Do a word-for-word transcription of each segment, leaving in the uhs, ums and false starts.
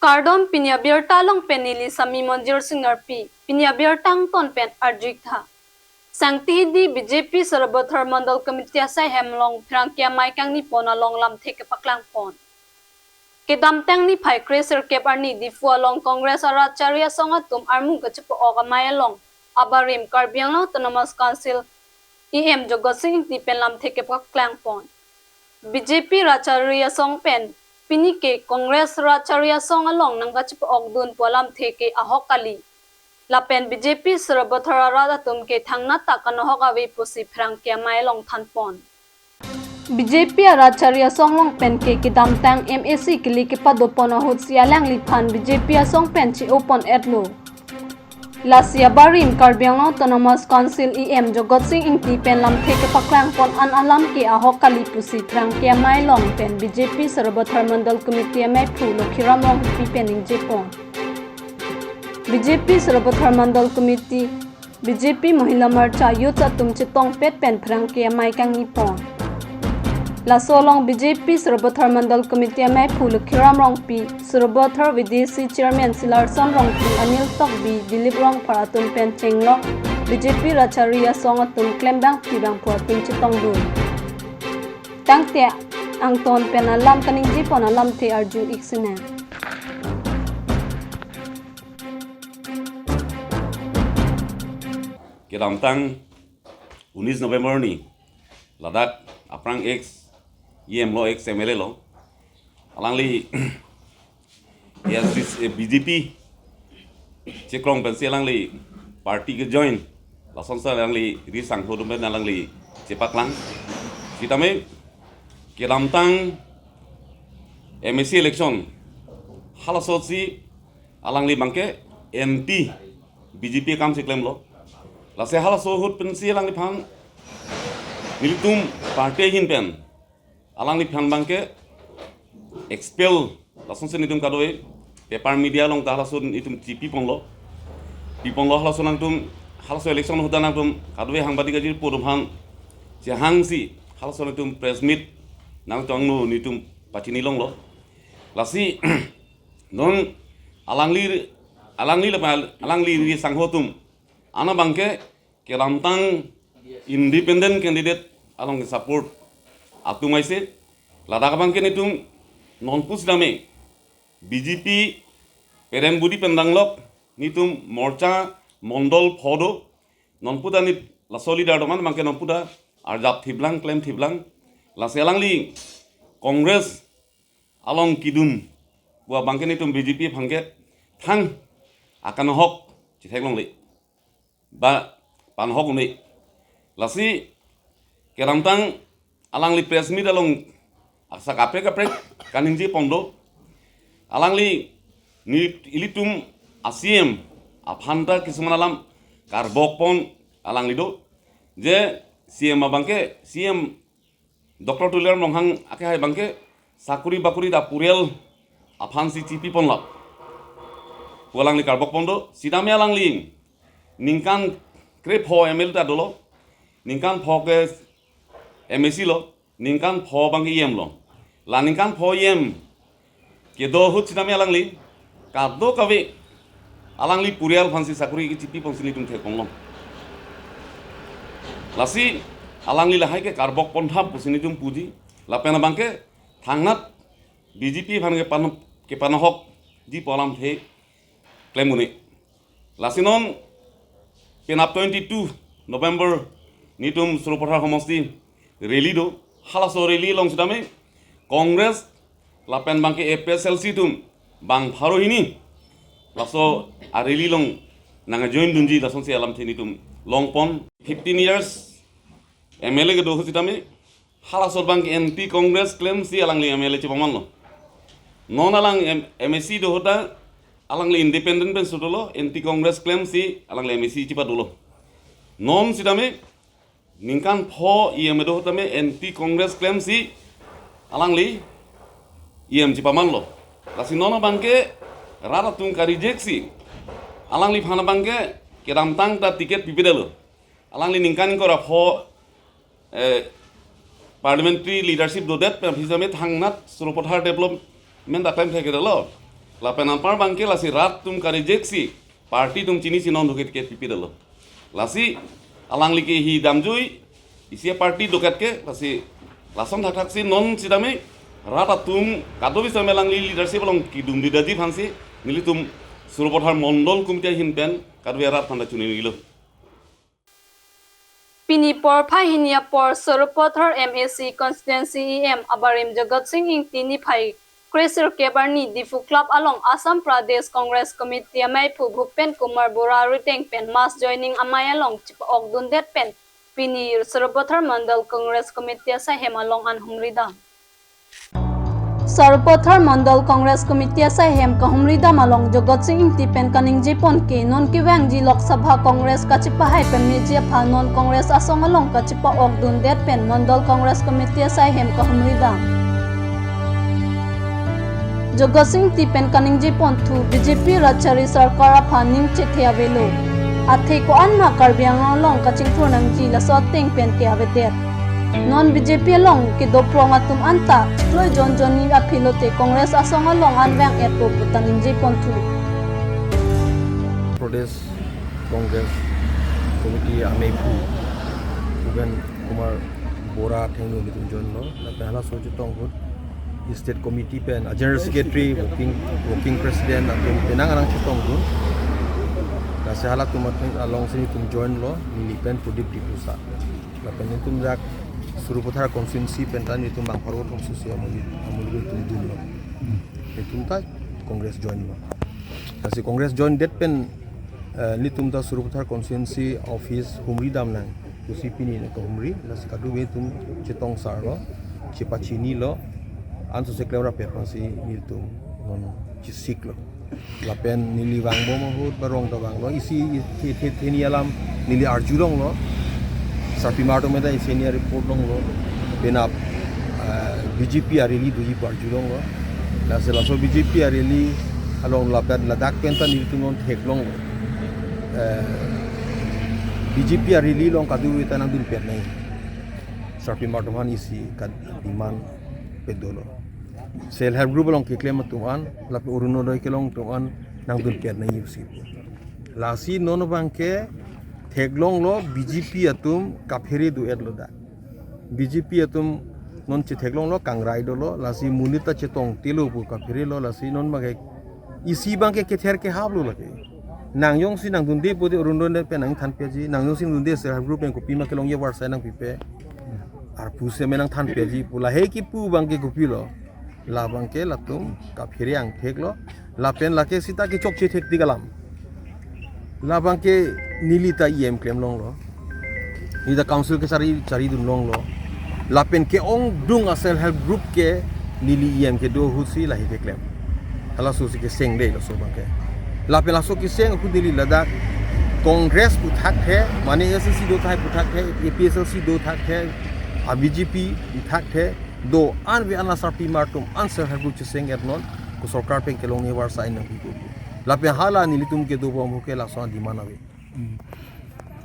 Kardom, pini abirta along pen neli Sami Monjir Singnar P. Pini abirta angton pen arju-ik tha. Sangti hidi B J P Sarupathar Mandal Committee asai hem along pherangke amei kangni pon along lamthe kepaklang pon. Kedamtang niphai kre sirkep arni Diphu along Congress arat chari asong atum armu kachepa-ok amei along abarim Karbi Anglong Autonomous Council E M Jagat Sing Engti pen lamthe kepaklang pon. B J P rat chari asong pen pini ke Congress rat chari asong along nangkachepa-ok dun pu alamthe ke ahok kali. Lapen B J P Sarupathar arat atum ke thangnat ta kanohok ave pusi pherangke amei along than pon. B J P arat chari asong along pen ke kedamtang M A C kili kepado pon ahut si alangliphan B J P asong pen che-o pon-et lo. Lasi abarim Karbi Anglong Autonomous Council E M Jagat Sing Engti pen lamthe kepaklang pon an alam ke ahok kali pusi pherangke amei along pen B J P Sarupathar Mandal Committee ameiphu Lokhiram Rongpi pen ningje pon. B J P Sarupathar Mandal Committee, B J P Mahila Morcha, Youth atum chetongpet pen pherangke amei kangni pon. Laso along B J P Sarupathar Mandal Committee ameiphu Lokhiram Rongpi, Sarupathar V D C Chairman Silarson Rongpi, Anil Tokbi, Dilip Rongphar atum pen chenglok B J P rat chari asong atum klembangpi bangphu atum chetongdun. Tangte angton pen alam kaningje pon alamthe arju-ik sinang. Kedamtang unis November arni ladak aphrang ex E M lo, ex M L A lo, alangli A S D C, eh, B J P chekrong pensi alangli party kejoin, lasonsi alangli ri sangho atum pen alangli chepaklang. Sitame kedamtang M A C election halaso si alangli abangke anti B J P akam si klemlo. Lasi halaso ahut pensi alangliphan nelitum party ahin pen alangliphan abangke expel, lasonsi nelitum kadokave paper media along ta halaso nelitum chipi ponlo. Pi ponlo halaso nangtum, halaso election ahut ta nangtum kadokave hangbadi kajir pu atum aphan chehangsi halaso nelitum press meet nangtongno nelitum pachini longlo. Lasi non alangli, alangli lapen alangli ri sangho atum an abangke kedamtang independent candidate along support atum aise. Ladak abangke nelitum nonpu sitame B J P pereng budi pen danglok nelitum morcha mondol pho do, nonpu ta nelitum laso leader doman abangke nonpu ta arjap thiplang, klem thiplang. Lasi alangli Congress along kedun pu abangke nelitum B J P aphan ke thang akanohok chetheklongle ba panhok un-e. Lasi kedamtang alangli press meet along asa kaprek kaprek kaningje pon do. Alangli, ni ilitum a-C M aphan ta kisuman alam karbok pon alangli do. Je C M abangke, C M Doctor Tuliram Ronghang akehai abangke sakori bakori ta purial aphansi chipi ponlo pu alangli karbok pon do. Sitame alangli ningkan krepho M L A ta dolo, ningkan pho ke M A C lo, ningkan pho abangke E M lo. La ningkan pho E M kedo ahut sitame alangli kadokave alangli purial aphansi sakori kechipi ponsi nelitum theklong. Lasi alangli lahai ke karbok pon thap pusi nelitum puji. Lapen abangke thangnat B J P aphan ke pan, ke panhokji pu alamthe klem un-e. Lasi non penap twenty-two November nelitum Sarupathar homosti rally do. Halaso rally along sitame Congress lapen abangke A P H L C atum bang pharo hini laso a-rally along nangjoin dunji lasonsi alamthe nelitum long pon. Fifteen years M L A kedo ahut sitame halaso abangke anti Congress klemsi alangli M L A chepamanlo. Non alang M-, M A C do ahut ta alangli independent pensi dolo, anti Congress klemsi alangli M A C chepadolo. Non sitame ningkan pho E M do ahut tame anti Congress klemsi alangli E M chepamanlo. Lasi non abangke rat atum ka-reject si alangliphan abangke kedamtang ta ticket pipedetlo. Alangli ningkan ingkoi ra pho, eh, parliamentary leadership dodet pen aphi sitame thangnat Sarupathar development ta klem thekdetlo. Lapen anpar abangke lasi rat atum ka-reject si party atum chinisi non doket ke pipi dolo. Lasi alangli ke hi damjui, isi party doket ke, lasi lason thakthak si non sitame rat atum kadokave sitame alangli leadership along kedun di daji aphansi nelitum Sarupathar Mondol Committee ahin pen kadokave rat aphanta chinilo. Pini porphai hini apor Sarupathar M A C constituency E M abarim Jagat Sing Ingti niphai kresirkep arni Diphu Club along Assam Pradesh Congress Committee ameiphu Bhupen Kumar Bora arideng pen mass joining amei along chipa-okdundet pen pini Sarupathar Mandal Congress Committee asaihem along an humri dam. Sarupathar Mandal Congress Committee asaihem kahumri dam along Jagat Sing Ingti pen kaningje pon ke non kevangji Lok Sabha Congress kachipahai pameji aphan non Congress asong along kachipa-okdundet pen Mandal Congress Committee asaihem kahumri dam. Jagat Sing Ingti pen kaningje ponthu B J P rat chari sarkar aphan ning chethe avelo. Athe ko-an ma Karbi Anglong along kachingthur nangji laso ateng pen ke avedet. Non B J P along kedoprong atum anta kloi jonjonni aphi lote Congress asong along an vang-etpo pu ta ningje ponthu. Pradesh Congress Committee ameiphu Bhupen Kumar Bora athengno nelitum join lo. Lapen halaso chetong ahut State Committee pen a General Secretary, working, working President atum penang anang chetongdun. Lasi halatum atheng alongsi nelitum join lo, neli pen Pradip Diphusa. Lapen nelitum dak Sarupathar constituency pen ta nelitum bang pharo atum susi amuli, amuli nelitum dunlo. Nelitum ta Congress join lo. Lasi Congress join det pen, eh, nelitum ta Sarupathar constituency office humri dam nang pusi pini nang kahumri, lasi kadokave atum chetongsar lo, chepachini lo, anso seklem rapet aphansi nelitum non chesik lo. Lapen neli vangbom ahut ba rong ta vanglo, isi the, the, theni alam neli arjulonglo. Sarpimar atum ta isi neli report longlo. Penap, eh, B J P a-rally doji pu arjulonglo. Lasi laso B J P a-rally along lapen ladak pen ta nelitum non theklonglo. Eh, B J P a-rally along kadokave ta nangdunpet nai. Sarpimar atum aphan isi ka-demand pet dolo. Self help group along keklem atum an, lapen Orunodoi kelong atum an nangdunpet nai pusi. Lasi non abangke theklonglo B J P atum kaphere do-etlo dak. B J P atum non chetheklonglo, kangrai dolo, lasi monit ta chetongtelo pu kapherelo, lasi non abangke isi abangke kether kehaplo lake. Nang jongsi nangdunde pute Orunodoi pen nangthanpeji, nang jongsi nangdunde self help group pen kopima kelongji avarsai nangpipe. Arpu seme nangthanpeji pu lahei kipu abangke kopilo. La abangke latum kaphere angtheklo. Lapen lake sita kechokche thektik alam. La abangke neli ta E M klemlonglo. Neli ta council kechari, charidunlonglo. Lapen ke-ongdung a self help group ke neli E M kedo ahutsi lahei keklem. Halaso si keseng de laso abangke. Lapen laso keseng ahut neli ladak Congress pu thakthe, mane A S D C do tahai pu thakthe, A P H L C do thakthe, a B J P pu thakthe, do-an ave-an la sarpimar atum an self help group cheseng-et non, ko sorkar pen kelongji avarsai nangpipo. Lapen hala nelitum kedobom ahut ke laso a-demand ave. Hmm.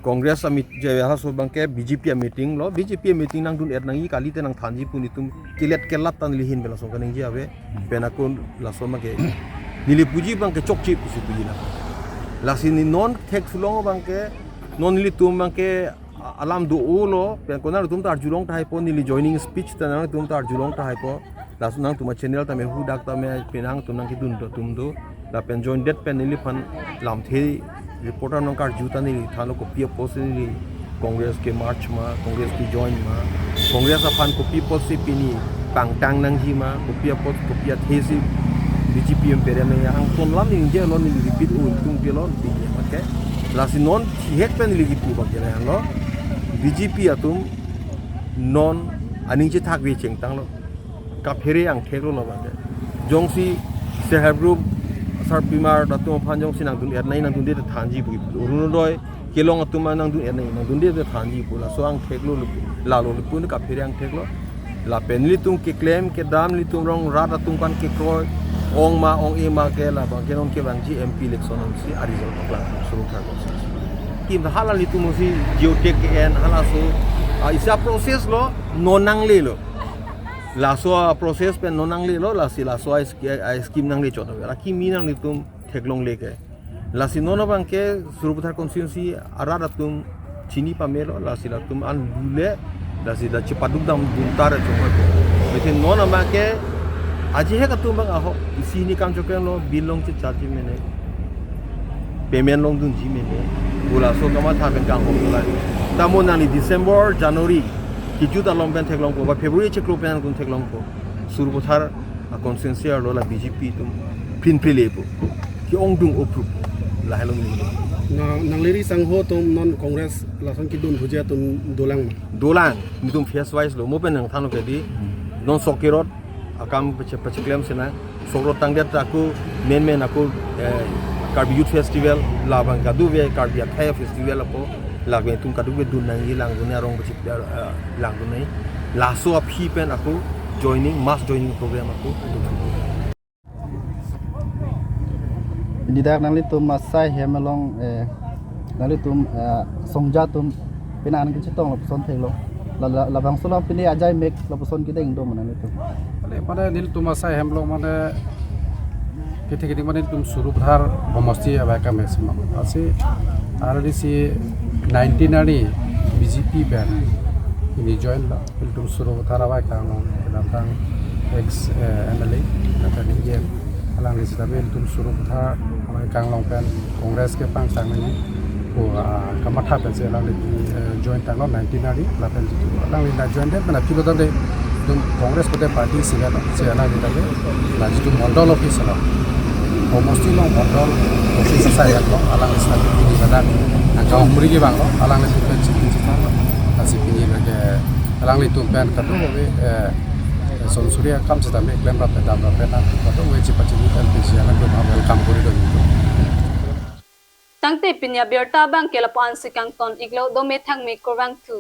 Congress a-meet-, je halaso abangke B J P a-meeting lo, B J P a-meeting nangdun-et nangji kalite nangthanji pu nelitum kelet kelat ta neli ahin pen laso kaningje ave, pen akun laso abangke neli puji abangke chokche pusi puji nang. Lasi neli non theksulong abangke, non nelitum abangke a-, alam do-olo, pen konat atum ta arjulong tahaipo, neli joining speech ta nangtum ta arjulong tahaipo. Laso nangtum a-channel tame, hadak tame, penang atum nangkedun atum do. Lapen join det pen neliphan lamthe reporter nangkarju ta neli thanlo kopi apotsi neli Congress ke-merge ma, Congress ke-join ma, Congress aphan kopi apotsi pini pangtang nangji ma, kopi apot, kopi athesi B J P pen pere ma, angton alam ningjelo, neli repeat un tung ke lo, neli ya pakai. Lasi non thihek pen neli kipu abangke lo, B J P atum non aning chethak ave chengtanglo. Kaphere angtheklo la abangke. Jongsi self help group sarpimar atum aphan jongsi nangdun-et nai, nangdunde ta thanji pu. Orunodoi kelong atum nangdun-et nai, nangdunde ta thanji pu. Laso angtheklo le pu. Lalo le pu kaphere angtheklo. Lapen nelitum keklem kedam, nelitum rong rat atum aphan kekroi, ong ma ong-e ma ke la abangke non kevangji M P election ansi a-result paklang Sarupathar constituency. Kim hala nelitum si geotag ke-en halaso, ah, isi a-process lo, non nanglelo. Laso a-process pen non nanglelo, lasi laso a-sch-, a-scheme nangle chot. Lake kimi nanglitum theklongle ke. Lasi non abang ke Sarupathar constituency arat atum chini pamelo, lasi latum an lule, lasi la chepaduk dam dun tar chongoi ko. Betin non abang ke ajihek atum abang ahok, isi hini kam chokeng lo, bill along checharge mene. Payment along dunji mene. Bula so kamatha pen kang hok tulai. Tamo nangli December, January, kejut along pen theklongpo, ba February chiklo pen kun theklongpo. Sarupathar a-constituency arlo la B J P atum phin prile po. Ke-ongdung approve. Lahelo ni. Na, nangli ri sangho atum non Congress lason kedun thuji atum dolang ma? Dolang, netum phase wise lo. Mo pen nangthanlo ke di. Non Sok Kerot akam pache-, pacheklem sena. Sok Kerot tangdet ako main main ako, eh, Karbi Youth Festival, labang kadokave Karbi akhei festival ako, labang netum kadokave dun nangji, langdun arong pachik, eh, langdun nangji. Laso aphi pen ako joining, mass joining program ako. Pini dak nanglitum asai hem along, eh, nanglitum, eh, songja atum pini an kechetong lapuson theklong. La, la, labangso along pini ajai mek lapuson kedeng do ma nanglitum? Mane, mane nelitum asai hem along mane kethe keding mane nelitum Sarupathar homosti avai akam maximum. Lasi arni si nineteen arni B J P pen pini join lo. Nelitum Sarupathar avai akam along kedamtang ex, eh, M L A, kata ni yen. Alangli sitame nelitum Sarupathar avai akam along pen Congress kepangsang nangji pu, ah, kamatha pensi alangli, eh, join tanglo nineteen arni lapen jitu. Alangli la join det pen aphi lo tangte nelitum Congress pute party si lo, si alangli tangte la jitu mondol office lo. Homosti along mondol office asai lo, alangli sitame pini ladak angka umri kevang lo, alanglitum pen chief minister lo. Lasi pini lake alanglitum pen kadokave, eh, son suri akam sitame klem rap dam rap nang kadokave chepachini pen pisi alangtum welcome kori do. Tangte pini abirta abang ke lapu-an si kangton iklo, dome thangme kurvangthu.